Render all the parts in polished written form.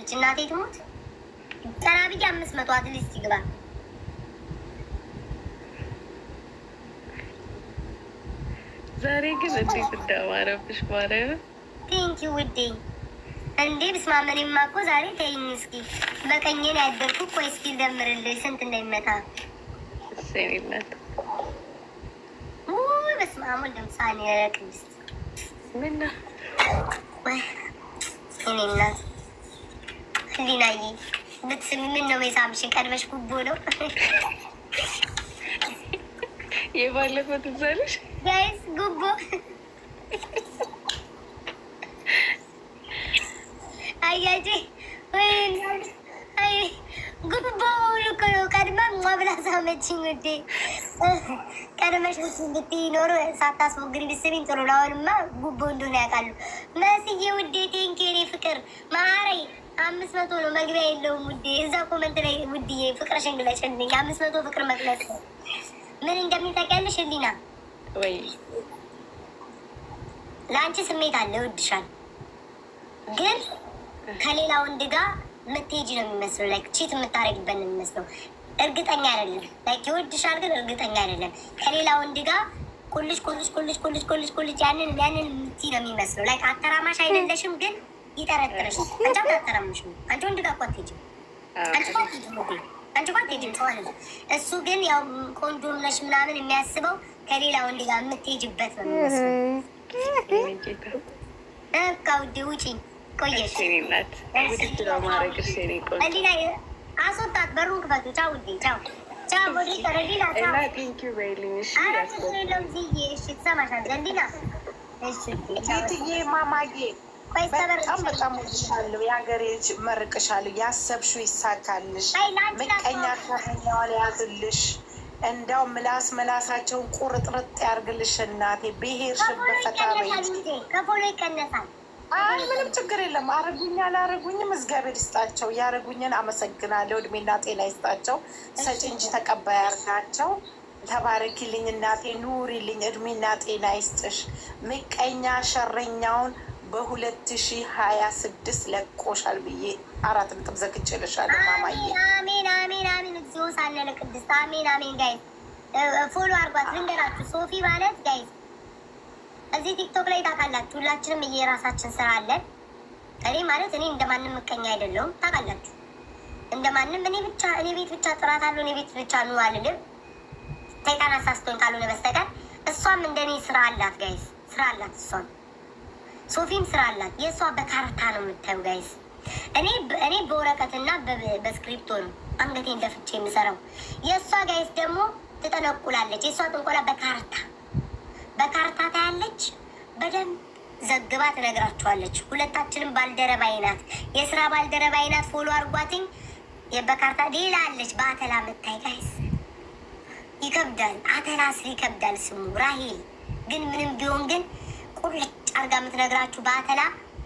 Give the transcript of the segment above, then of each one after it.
ትላለች። እናቴ ትሙት ቀና ብዬ 500 at least ይግባ። ዛሬ ግን እንዴት እንዳማረብሽ ማርያም። Thank you ውዴ። እንዴ ብስማ እኔማ እኮ ዛሬ ተይኝ እስኪ በቀኜን ያደርኩ። ቆይ እስኪ ልደምርልሽ ስንት እንደሚመጣ። እሰይ እናት። ውይ በስመ አብ ወወልድ ወመንፈስ ቅድስት። ምነው? የእኔ እናት ህሊናዬ ብትስሚ ምን ነው የሳምሽን? ቀድመሽ ጉቦ ነው። የባለፈው ትዝ አለሽ? Guys ጉቦ አያጄ ወይ ጉቦ መሆኑ እኮ ነው። ቀድማ ብላ ሳመችኝ ውዴ። ቀድመሽ ብትይ ኖሮ ሳታስሞግሪ ብትስሚኝ ጥሩ ነው። አሁንማ ጉቦ እንደሆነ ያውቃሉ። መስዬ ውዴ thank you የኔ ፍቅር ማረይ። 500 ነው፣ መግቢያ የለውም ውዴ። እዛ comment ላይ ውድዬ ፍቅርሽን ግለጭልኝ። 500 ፍቅር መግለጽ ነው። ምን እንደሚታውቂያለሽ ህሊና? ወይ። ለአንቺ ስሜት አለ፣ ይወድሻል፣ ግን ከሌላ ወንድ ጋር የምትሄጂ ነው የሚመስለው። Like cheat የምታደርጊበት ነው የሚመስለው። እርግጠኛ አይደለም። Like ይወድሻል፣ ግን እርግጠኛ አይደለም። ከሌላ ወንድ ጋር ቁልጭ ቁልጭ ቁልጭ ቁልጭ ቁልጭ ቁልጭ ያንን የምትይ ነው የሚመስለው። Like አተራማሽ አይደለሽም፣ ግን ይጠረጥርሻል። አንቺ አታተራምሽም። አንቺ ወንድ ጋር እኮ አትሄጂም። አንቺ እኮ አትሄጂም ውዴ። አንቺ እኮ አትሄጂም። ሰው አይደለም። እሱ ግን ያው ቆንጆም ነሽ ምናምን የሚያስበው ከሌላ ወንድ ጋር የምትሄጂበት ነው የሚመስለው። የእኔ ጌታ። በቃ ውዴ ውጪ፣ ቆየሽ። እሺ የእኔ እናት፣ ውድድ ነው ማድረግሽ የእኔ ቆንጆ። ህሊና አስወጣት፣ በሩን ክፈቱ። ቻው ውዴ፣ ቻው ቻው። Moderator ህሊና ቻው። እና thank you በይልኝ እሺ። ኧረ ችግር የለውም ዝዬ። እሺ ትሰማሻለች ህሊና። እሺ ውዴ ቻው። ቤትዬ ማማዬ። ቆይ እስከ በር በጣም በጣም ወድሻለሁ። የሀገሬ ልጅ መርቅሻለሁ። ያሰብሽው ይሳካልሽ። አይ ለአንቺ ምቀኛ ላስተዋውቅ። ከመኛዋን ያዝልሽ። እንዳው ምላስ ምላሳቸውን ቁርጥርጥ ያርግልሽ እናቴ። ብሄርሽበት ከ follow ፈታ በይ። ይቀነሳል ውዴ፣ ከ follow ይቀነሳል። አይ ምንም ችግር የለም። አረጉኝ አላረጉኝም እግዚአብሔር ይስጣቸው። ያረጉኝን አመሰግናለሁ። እድሜና ጤና ይስጣቸው። ሰጪ እንጂ ተቀባይ ያርጋቸው። ተባረኪልኝ እናቴ፣ ኑሪልኝ። እድሜና ጤና ይስጥሽ። ምቀኛ ሸረኛውን በ2026 ለቆሻል ብዬ 4 ነጥብ ዘግቼልሻለሁ ማማዬ። አሜን አሜን አሜን አሜን። እግዚኦ ሳለ ለቅድስት አሜን አሜን። Guys follow አድርጓት። ልንገራችሁ ሶፊ ማለት guys እዚህ ቲክቶክ ላይ ታውቃላችሁ፣ ሁላችንም እየራሳችን ስራ አለን። እኔ ማለት እኔ እንደማንም ምቀኛ አይደለሁም ታውቃላችሁ። እንደማንም እኔ ብቻ እኔ ቤት ብቻ ጥራት አለው እኔ ቤት ብቻ ኑ አልልም። ሰይጣን አሳስቶኝ ካልሆነ በስተቀር እሷም እንደኔ ስራ አላት guys፣ ስራ አላት። እሷም ሶፊም ስራ አላት። የእሷ በካርታ ነው የምታዩ guys። እኔ በወረቀትና በስክሪፕቶ ነው አንገቴን ደፍቼ የምሰራው። የእሷ guys ደግሞ ትጠነቁላለች። የእሷ ጥንቆላ በካርታ በካርታ ታያለች። በደንብ ዘግባ ትነግራችኋለች። ሁለታችንም ባልደረባዬ ናት፣ የስራ ባልደረባዬ ናት። Follow አርጓትኝ። በካርታ ሌላ አለች በአተላ የምታይ guys። ይከብዳል። አተላ ስል ይከብዳል ስሙ ራሄል። ግን ምንም ቢሆን ግን ቁልጭ አርጋ የምትነግራችሁ በአተላ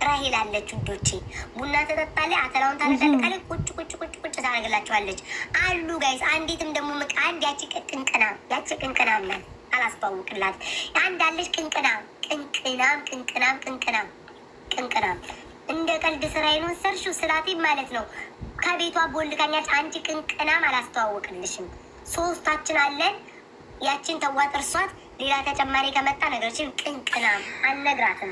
ራሄል አለች። ውዶቼ ቡና ተጠጣለች፣ አተላውን ታለቀልቃለች፣ ቁጭ ቁጭ ቁጭ ቁጭ ታደርግላችኋለች። አሉ guys። አንዲትም ደግሞ አንድ ያቺ ቅንቅና ያቺ ቅንቅና ናት፣ አላስተዋውቅላት። አንድ አለች ቅንቅና ቅንቅናም ቅንቅናም ቅንቅናም ቅንቅናም እንደ ቀልድ ስራዬን ወሰድሽው ስላቴ ማለት ነው። ከቤቷ ቦልካኛች። አንቺ ቅንቅናም አላስተዋውቅልሽም። ሶስታችን አለን። ያችን ተዋጥርሷት ሌላ ተጨማሪ ከመጣ ነገሮችን ቅንቅናም አልነግራትም።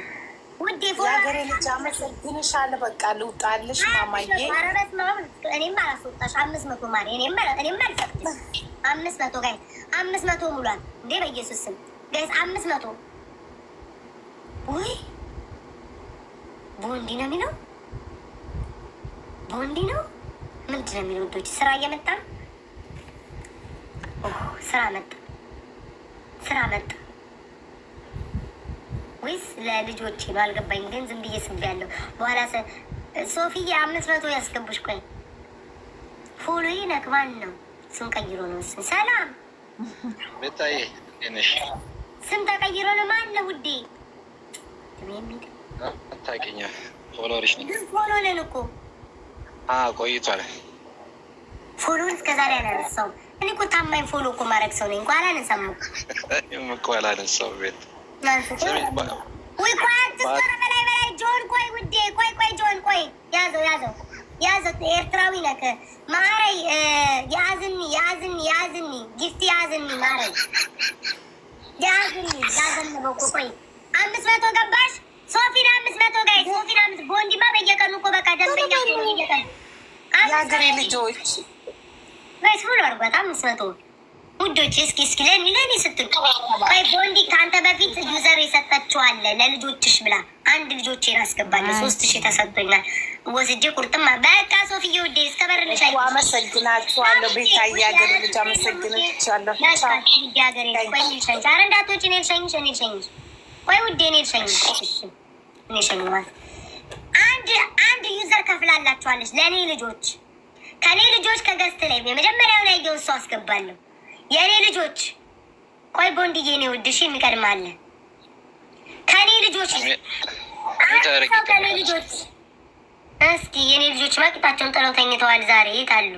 ውዴ የሀገሬ ልጅ አመሰግንሻለሁ። በቃ ልውጣልሽ ማማዬ። ኧረ በስመ አብ እኔም አላስወጣሽ። 500 ማሪ እኔም አልፈቅድም። 500 guys፣ 500 ሙሏል እንዴ! በኢየሱስ ስም guys 500። ውይ ቦንዲ ነው የሚለው፣ ቦንዲ ነው ምንድን ነው የሚለው? ውዶች ስራ እየመጣ ነው። ስራ መጣ፣ ስራ መጣ ወይስ ለልጆቼ ነው? አልገባኝ። ግን ዝም ብዬ ስቤያለሁ። በኋላ ሶፊዬ 500 ያስገቡሽ። ቆይ follow ነክማን ነው ስም ቀይሮ ነው። ስም ሰላም ቤታዬ ነሽ? ስም ተቀይሮ ነው። ማን ነው ውዴ? አታውቂኝም። Follower ሽ ነኝ። ግን follow ነን እኮ። ቆይቷል። Follow ን እስከዛሬ አላነሳውም። እኔ እኮ ታማኝ follow እኮ ማድረግ ሰው ነኝ እኮ፣ አላነሳም እኮ። እኔም እኮ አላነሳውም። ቤት ወይ ቆይ አትስፈራ። በላይ በላይ ጆን ቆይ ውዴ ቆይ ቆይ ጆን ቆይ ያዘው ያዘው። ሰጥ ኤርትራዊ ነክ ማረይ ያዝኒ ያዝኒ ያዝኒ gift ያዝኒ ማረይ ያዝኒ ያዘነበው እኮ። ቆይ 500 ገባሽ ሶፊን 500 guys፣ ሶፊን አምስት። ቦንዲማ በየቀኑ እኮ በቃ ደንበኛ እኮ ነው በየቀኑ። የሀገሬ ልጆች። Guys፣ follow አድርጓት 500 ውዶች። እስኪ እስኪ ለኔ ለኔ ስትሉ ቆይ ቦንዲ ከአንተ በፊት user የሰጠችው አለ ለልጆችሽ ብላ። አንድ ልጆቼን አስገባለሁ። 3000 ተሰጥቶኛል ወስጄ ቁርጥማ በቃ። ሶፊዬ ውዴ እስከ በርልሽ። አመሰግናችኋለሁ። ቤታዬ የሀገሬ ልጅ አመሰግናችኋለሁ። ሀገሬ ቆይ እኔ ልሸኝሽ። ኧረ እንዳትወጪ፣ እኔ ልሸኝሽ፣ እኔ ልሸኝሽ። ቆይ ውዴ እኔ ልሸኝሽ። እሺ እኔ እሸኘዋለሁ። አንድ አንድ user ከፍላላችኋለች ለእኔ ልጆች። ከእኔ ልጆች ከ guest ላይ የመጀመሪያውን ያየውን ሰው አስገባለሁ። የእኔ ልጆች፣ ቆይ ቦንድዬ እኔ ውድሽ የሚቀድማለ ከእኔ ልጆች አንድ ሰው ከእኔ ልጆች እስኪ። የእኔ ልጆች መቅጣቸውን ጥለው ተኝተዋል። ዛሬ የት አሉ?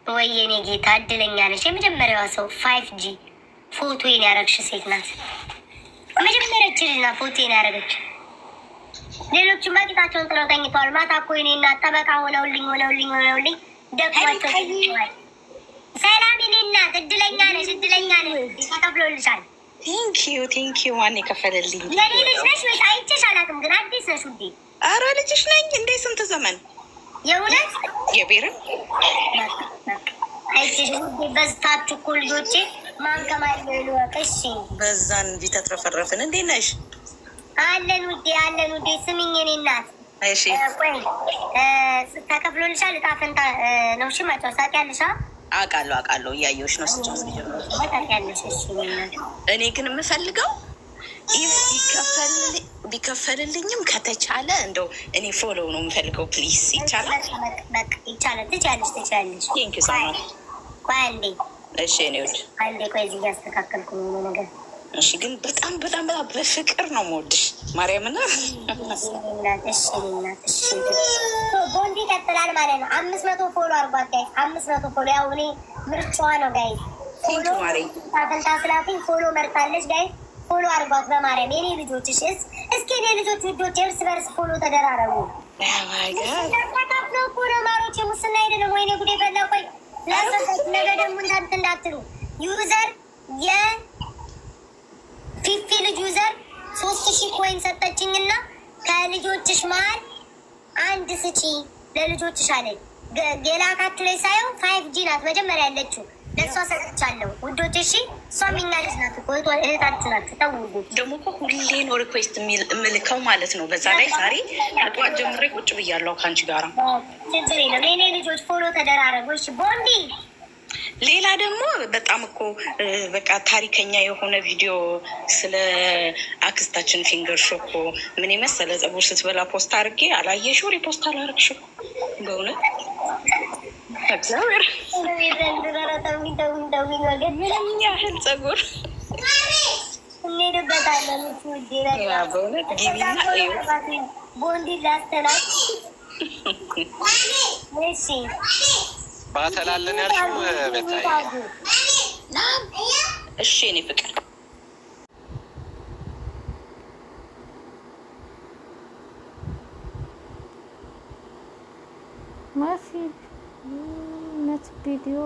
ወይ የኔ ጌታ እድለኛ ነሽ። የመጀመሪያዋ ሰው 5G ፎቶዬን ያረግሽ ሴት ናት። መጀመሪያ ችልና ፎቶዬን ያረገች። ሌሎቹ መቅጣቸውን ጥለው ተኝተዋል። ማታ እኮ የኔ እናት ጠበቃ ሆነውልኝ ሆነውልኝ ሆነውልኝ ደክሟቸው ተኝተዋል። ሰላም የኔ እናት፣ እድለኛ ነሽ፣ እድለኛ ነሽ። ተከፍሎልሻል። Thank you, thank you። ማን የከፈለልኝ? የኔ ልጅ ነሽ ወይስ? አይቼሽ አላውቅም፣ ግን አዲስ ነሽ ውዴ። አረ ልጅሽ ነኝ እንዴ? ስንት ዘመን። የእውነት? የቤርን። አይቼሽ ውዴ። በዝታችሁ እኮ ልጆቼ፣ ማን ከማን ልወቅ? እሺ። በዛን እንጂ ተትረፈረፍን። እንዴት ነሽ? አለን ውዴ፣ አለን ውዴ። ስሚኝ የኔ እናት። እሺ። ቆይ ተከፍሎልሻል። እጣ ፈንታ ነው። እሺ ማጫወት ታውቂያለሽ? አውቃለሁ አውቃለሁ። እያየሁሽ ነው ስጫወት ጀምሮ። ታውቂያለሽ? እሺ የኔ እናት። እኔ ግን የምፈልገው if ቢከፈልልኝም ከተቻለ እንደው እኔ follow ነው የምፈልገው። Please ይቻላል? በቃ ይቻላል። ትችያለሽ፣ ትችያለሽ። Thank you so much። ቆይ አንዴ። እሺ እኔ ውድ። አንዴ ቆይ፣ እዚህ እያስተካከልኩ ነው የሆነ ነገር። እሺ፣ ግን በጣም በጣም በጣም በፍቅር ነው የምወድሽ ማርያምና። እሺ እናት፣ እሺ። ቦንዲ ይቀጥላል ማለት ነው። 500 follow አድርጓት guys፣ 500 follow። ያው እኔ ምርጫዋ ነው guys። Thank you ማሪ። ታፈንታ ስላትኝ follow መርጣለች guys። Follow አድርጓት በማርያም የኔ ልጆች። እሺ እስኪ የኔ ልጆች ውዶች፣ እርስ በርስ follow ተደራረቡ። ተካፍለው እኮ ነው ማሮች፣ ሙስና አይደለም። ወይኔ ጉዴ ፈላ። ቆይ ላሰጣች ነገ ደግሞ እንዳንት እንዳትሉ user የፊፊ ልጅ user 3000 coin ሰጠችኝና ከልጆችሽ መሀል አንድ ስጪ ለልጆችሽ አለኝ። የላካችሁ ላይ ሳየው 5G ናት መጀመሪያ ያለችው፣ ለእሷ ሰጥቻለሁ ውዶች። እሺ እሷም የኛ ልጅ ናት እኮ እህታችሁ ናት። ተው ውዶች። ደግሞ እኮ ሁሌ ነው request የምልከው ማለት ነው። በዛ ላይ ዛሬ ከጠዋት ጀምሬ ቁጭ ብያለሁ ከአንቺ ጋራ። ችግር የለም። የኔ ልጆች follow ተደራረጉ። እሺ ቦንዲ። ሌላ ደግሞ በጣም እኮ በቃ ታሪከኛ የሆነ ቪዲዮ ስለ አክስታችን ፊንገር ሾኮ ምን የመሰለ ፀጉር ስትበላ post አድርጌ አላየሽው? Repost አላረግሽው? በእውነት እግዚአብሔር ምን ያህል ፀጉር እንሄድበታለን። እሺ ውዴ በቃ። Yeah፣ በእውነት ግቢና እዩ። ቦንዲ ላስተናል። እሺ። ባተላለን ያልሽው ቤታዬ። እሺ የኔ ፍቅር። ما في نت فيديو.